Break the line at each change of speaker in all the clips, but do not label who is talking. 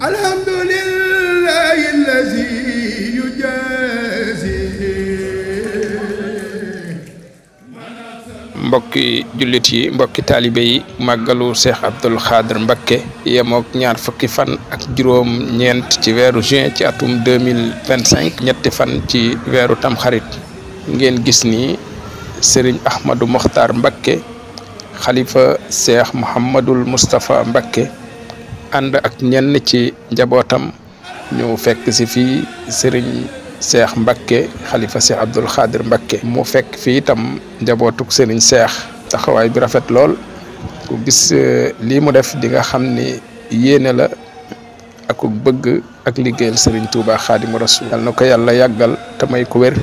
alhamdulillahi allazi yujazi.
mbokki jullit yi mbokki taalibe yi màggalu Cheikh Abdoul Khadr Mbacké yemook ñaar fukki fan ak juróom ñeent ci weeru juin ci atum 2025 ñetti fan ci weeru tamxarit ngeen gis ni Serigne Ahmadou Mokhtar Mbacké xalifa Cheikh Mouhamadul Moustapha Mbacké ànd ak ñenn ci njabootam ñu fekk si fii Serigne Cheikh Mbacké xalifa Cheikh Abdoul Khadr Mbacké mu fekk fii itam njabootuk Serigne Cheikh taxawaay bi rafet lool ku gis lii mu def di nga xam ni yéene la ak bëgg ak liggéeyal Serigne Touba Xaadimu Rasuul yal na ko yàlla yàggal te may ko wér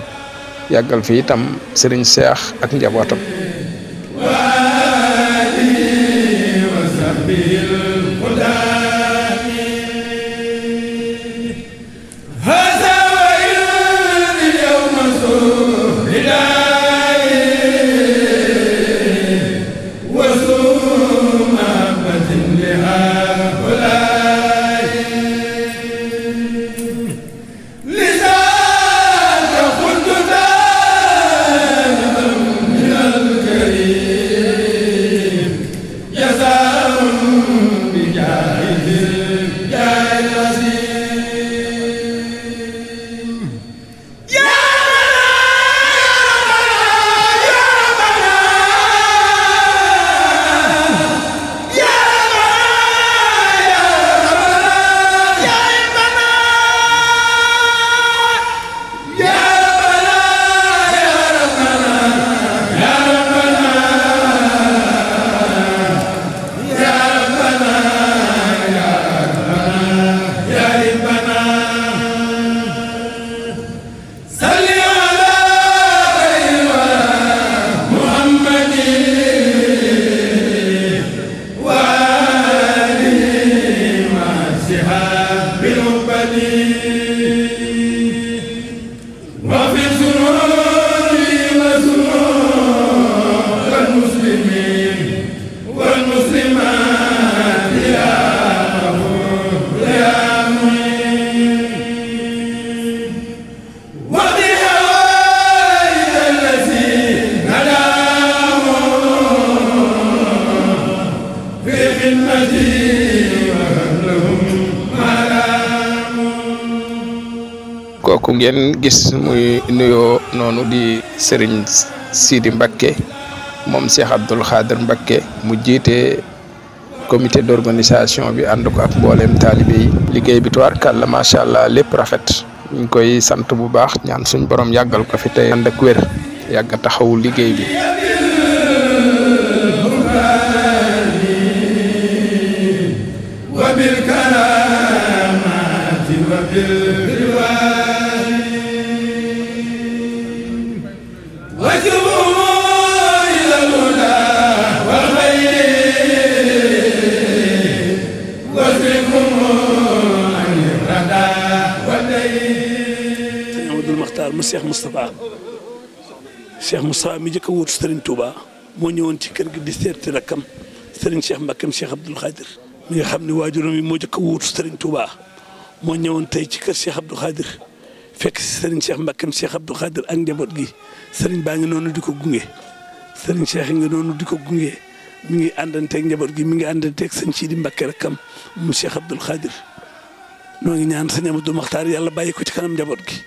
yàggal fi itam Serigne Cheikh ak njabootam. kooku ngeen gis muy nuyoo noonu di Serigne Sidi Mbacké moom Cheikh Abdoul Khadr Mbacké mu jiite comité d'organisation bi ànd ko ak mbooleem taalibe yi liggéey bi tubaarkàlla macha allah lépp rafet ñu ngi koy sant bu baax ñaan suñ borom yàggal ko fi tey ànd ak wér yàgg taxawu liggéey bi.
mu Cheikh Moustapha mi njëkk a wóotu Serigne Touba moo ñëwoon ci kër gi di seeti rakkam Serigne Cheikh Mbacké Cheikh Abdoul Khadr mi nga xam ne waajuram yi moo njëkk a wóotu Serigne Touba moo ñëwoon tey ci kër Cheikh Abdoul Khadr fekk si Serigne Cheikh Mbacké Cheikh Abdoul Khadr ak njaboot gi Serigne baa ngi noonu di ko gunge Serigne Cheikh nga noonu di ko gunge mi ngi àndanteeg njaboot gi mi ngi àndanteeg sëñ Sidi Mbacké rakkam mu Cheikh Abdoul Khadr noo ngi ñaan sëñ Amadou Mokhtar yàlla bàyyi ko ci kanam njaboot gi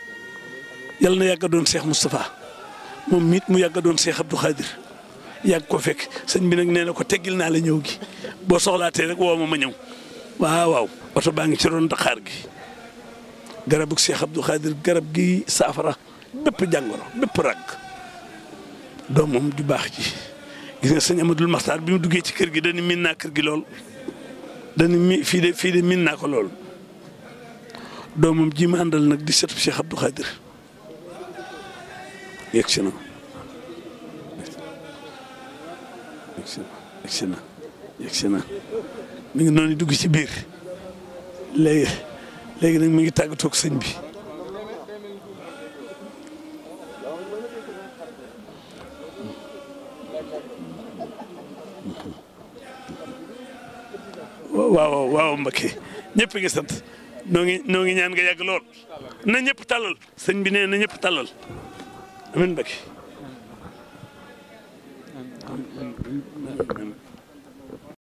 yàlla na yàgg doon Cheikh Moustapha moom miit mu yàgg doon Cheikh Abdoul Khadr yàgg ko fekk sëñ bi nag nee na ko teggil naa la ñëw gi boo soxlaatee rek woo ma ñëw waaw oto baa ngi ci roon Dakar gi garabu Cheikh Abdoul Khadr garab gi saafara bépp jàngoro bépp rag doomam ju baax ji gis nga sëñ Amadou Mokhtar bi mu duggee ci kër gi dañu miin naa kër gi lool dañu fii de miin naa ko lool doomam ji ma àndal nag di setu Cheikh Abdoul Khadr yegsi na mi ngi noonu dugg ci biir léegi nag mi ngi tàggatoo ak sëñ bi waaw Mbacké ñëpp ngi sant noo ngi ñaan nga yàgg lool na ñëpp tàllal sëñ bi nee na ñëpp tàllal amiin Mbakke